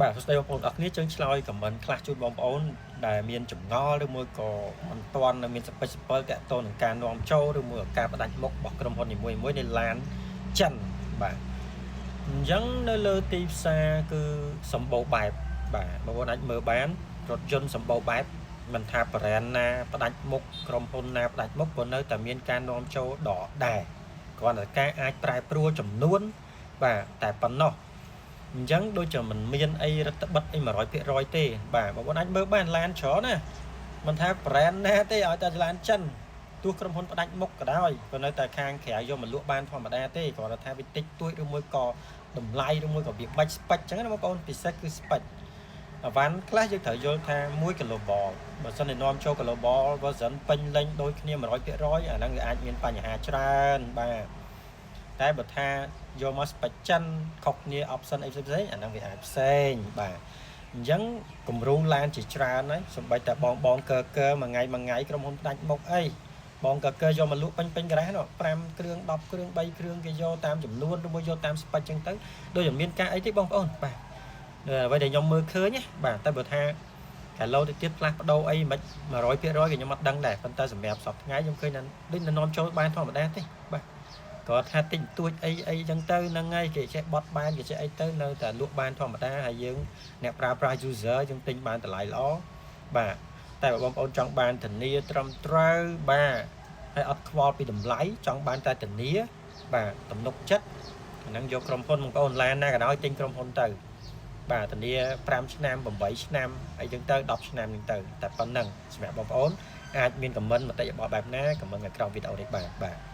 បាទសួស្តីបងប្អូនអរគ្នាជើងឆ្លើយ comment ខ្លះជូនបងប្អូនដែលមានចម្ងល់ឬមួយក៏មិនទាន់នៅមានសពិចសពិលតាក់ទងនឹងការនាំចូលឬមួយក៏ការផ្ដាច់មុខរបស់ក្រុមហ៊ុននីមួយៗនៃឡានចិនបាទអញ្ចឹងនៅលើទីផ្សារគឺសម្បូរបែបបាទបងប្អូនអាចមើលបានរថយន្តសម្បូរបែបមិនថា brand ណាផ្ដាច់មុខក្រុមហ៊ុនណាផ្ដាច់មុខក៏នៅតែមានការនាំចូលដដែលគ្រាន់តែការអាចប្រែប្រួលចំនួនបាទតែប៉ុណ្ណោះ អញ្ចឹងដូចជាមិនមានអីរដ្ឋបិទអី100%ទេបាទបងប្អូនអាចមើលបានឡានច្រើនណាមិនថា brand ណាទេឲ្យតែឡានចិនទោះក្រុមហ៊ុនផ្ដាច់មុខក៏ដោយក៏នៅតែខាងក្រៅយកមកលក់បានធម្មតាទេគ្រាន់តែថាវាតិចតួចឬមួយក៏តម្លៃឬមួយក៏វាបាច់ spec អញ្ចឹងណាបងប្អូនពិសេសគឺ spec អវ៉ាន់ខ្លះយើងត្រូវយល់ថាមួយ global បើសិនជានាំចូល global version ពេញលេញដូចគ្នា100%អាហ្នឹងវាអាចមានបញ្ហាច្រើនបាទតែបើថាយកមក spec ចិនខុសគ្នា option អីផ្សេងៗអាហ្នឹងវាអាចផ្សេងបាទអញ្ចឹងគំរូឡានជាច្រើនហើយសំបីតែបងបងកើកើមួយថ្ងៃមួយថ្ងៃក្រុមហ៊ុនផ្ដាច់មុខអីបងកើកើយកមកលក់ពេញពេញការ៉ាស់នោះ5គ្រឿង10គ្រឿង3គ្រឿងគេយកតាមចំនួនឬមួយយកតាម spec អញ្ចឹងទៅដូចតែមានការអីទេបងប្អូនបាទអ្វីដែលខ្ញុំមើលឃើញណាបាទតែបើថាកាឡូទៅទៀតផ្លាស់ប្ដូរអីមិន100%ក៏ខ្ញុំអត់ដឹងដែរប៉ុន្តែសម្រាប់សប្តាហ៍ថ្ងៃខ្ញុំឃើញថាដូចនាំចូលបានធម្មតាទេបាទគាត់ថាតិចតួចអីអីចឹងទៅហ្នឹងហើយគេចេះបត់បែនគេចេះអីទៅនៅតែលក់បានធម្មតាហើយយើងអ្នកប្រើប្រាស់ user យើងទិញបានតម្លៃល្អបាទតែបើបងប្អូនចង់បានធានាត្រឹមត្រូវបាទហើយអត់ខ្វល់ពីតម្លៃចង់បានតែធានាបាទទំនុកចិត្តអាហ្នឹងយកក្រុមហ៊ុនបងប្អូនឡានណាក៏ដោយទិញក្រុមហ៊ុនទៅបាទធានា5ឆ្នាំ8ឆ្នាំអីចឹងទៅ10ឆ្នាំចឹងទៅតែប៉ុណ្ណឹងសម្រាប់បងប្អូនអាចមាន comment មតិយោបល់បែបណា comment នៅក្រោមវីដេអូនេះបាទបាទ។